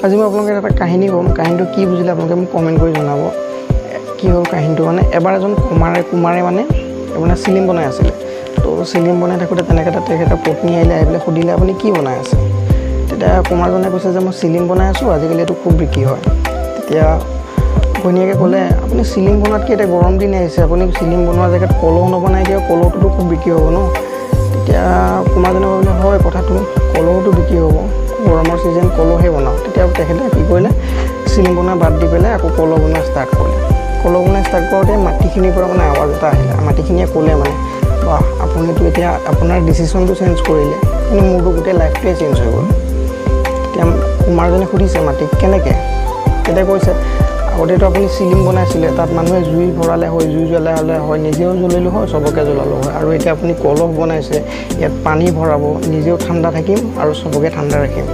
আজি মই আপোনালোকে এটা কাহিনী ক'ম। কাহিনীটো কি বুজিলে আপোনালোকে মোক কমেণ্ট কৰি জনাব। কি হ'ল কাহিনীটো মানে, এবাৰ এজন কুমাৰে মানে আপোনাৰ চিলিম বনাই আছিলে। তো চিলিম বনাই থাকোঁতে তেনেকৈ তেখেতৰ পত্নী আহিলে, আহি পেলাই সুধিলে আপুনি কি বনাই আছে? তেতিয়া কুমাৰজনে কৈছে যে মই চিলিম বনাই আছোঁ, আজিকালি এইটো খুব বিক্ৰী হয়। তেতিয়া ঘৈণীয়েকে ক'লে আপুনি চিলিম বনোৱাতকৈ এতিয়া গৰম দিন আহিছে, আপুনি চিলিম বনোৱা জেগাত কলহ নবনাই কিয়? কলহটোতো খুব বিক্ৰী হ'ব ন। তেতিয়া কুমাৰজনে ভাবিলে হয় কথাটো, কলহটো বিক্ৰী হ'ব, গৰমৰ ছিজন কলহে বনাওঁ। তেতিয়া তেখেতে কি কৰিলে, চিলিম বনোৱা বাদ দি পেলাই আকৌ কলহ বনোৱা ষ্টাৰ্ট কৰিলে। কলহ বনোৱা ষ্টাৰ্ট কৰোঁতে মাটিখিনিৰ পৰা মানে আৱাজ এটা আহিলে। মাটিখিনিয়ে ক'লে মানে, বাহ আপুনিতো এতিয়া আপোনাৰ ডিচিশ্যনটো চেঞ্জ কৰিলে, কিন্তু মোৰতো গোটেই লাইফটোৱে চেঞ্জ হৈ গ'ল। তেতিয়া কুমাৰজনে সুধিছে মাটিক কেনেকৈ? তেতিয়া কৈছে আগতেতো আপুনি চিলিম বনাইছিলে, তাত মানুহে জুই ভৰালে হয়, জুই জ্বলাই হ'লে হয়, নিজেও জ্বলিলোঁ হয়, চবকে জ্বলালোঁ হয়। আৰু এতিয়া আপুনি কলহ বনাইছে, ইয়াত পানী ভৰাব, নিজেও ঠাণ্ডা থাকিম আৰু চবকে ঠাণ্ডা ৰাখিম।